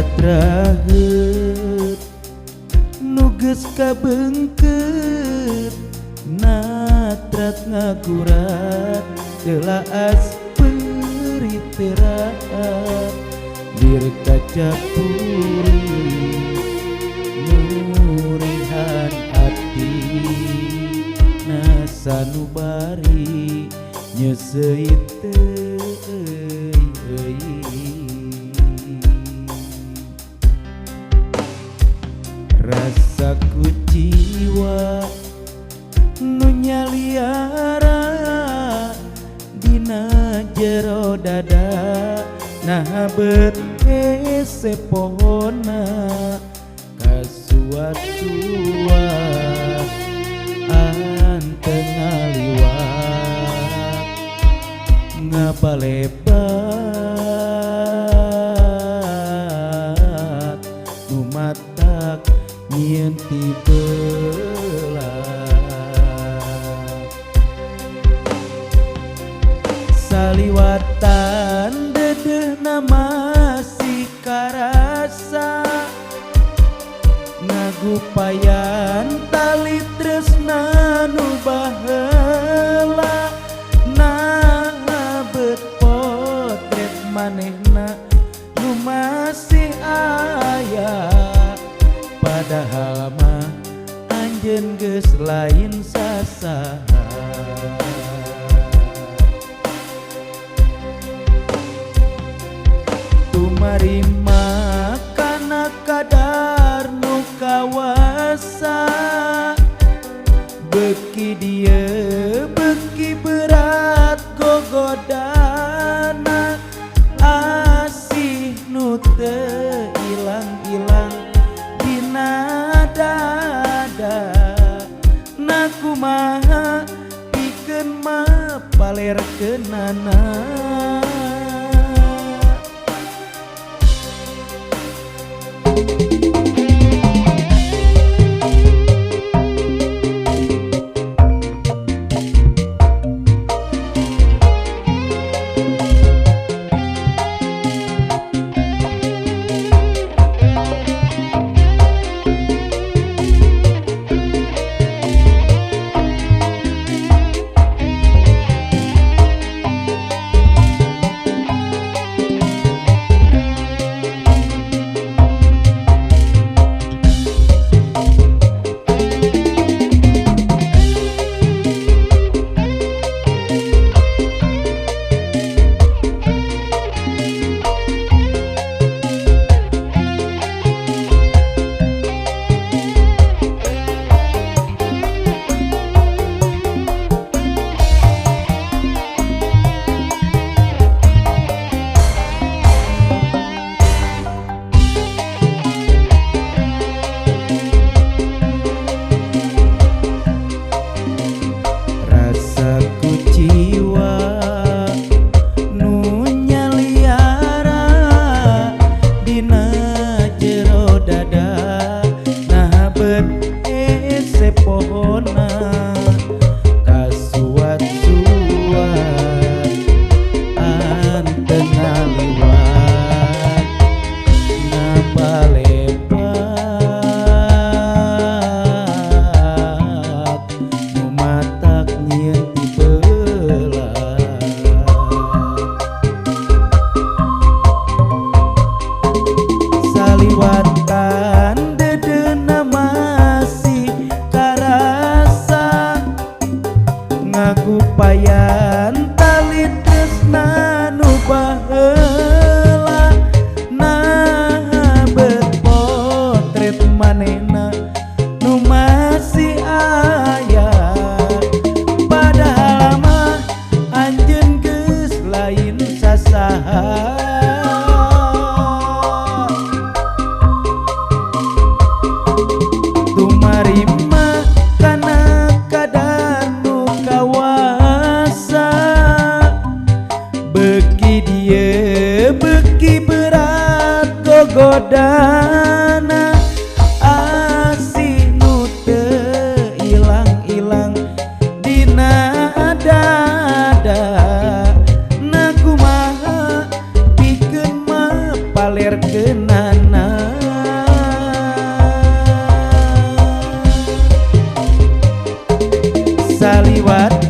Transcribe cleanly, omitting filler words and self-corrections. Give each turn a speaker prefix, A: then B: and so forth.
A: Kadraheut nu geus kabeungkeut natrat ngagurat telaas peurih teraat lir kacapuri murihan ati nasanubari nyeuseuit teu rasa kuciwa nu nyaliara dina jero dada nah bet hese pohona kasuat-suat anteng ngaliwat ngapalebat nu matak nyieun tibelat saliwatan dedehna masih karasa ngagupayan tali tresna nu baheula nah bet potret manehna nu masih aya padahal mah anjeun geus lain sasaha. Tumarima kana kadar nu kawasa beuki dieu beuki berat gogodana asih nu teu ilang-ilang dina dada na kumaha pikeun mapalerkeunana. Rasa kuciwa nu nyaliara dina jero dada nah bet hese pohona kasuat-suat anteng ngaliwat ngapalebat nu matak nyieun tibelat saliwatan dedeuna masih karasa ngagupayan tali tresna nu baheula nah bet potret manehna nu masih aya padahal mah anjeun geus lain sasaha. Tumarima kana kadar nu kawasa beuki dieu beuki berat gogodana asih nu teu ilang-ilang dina dada na kumaha pikeun mapalerkeunana. Liwat.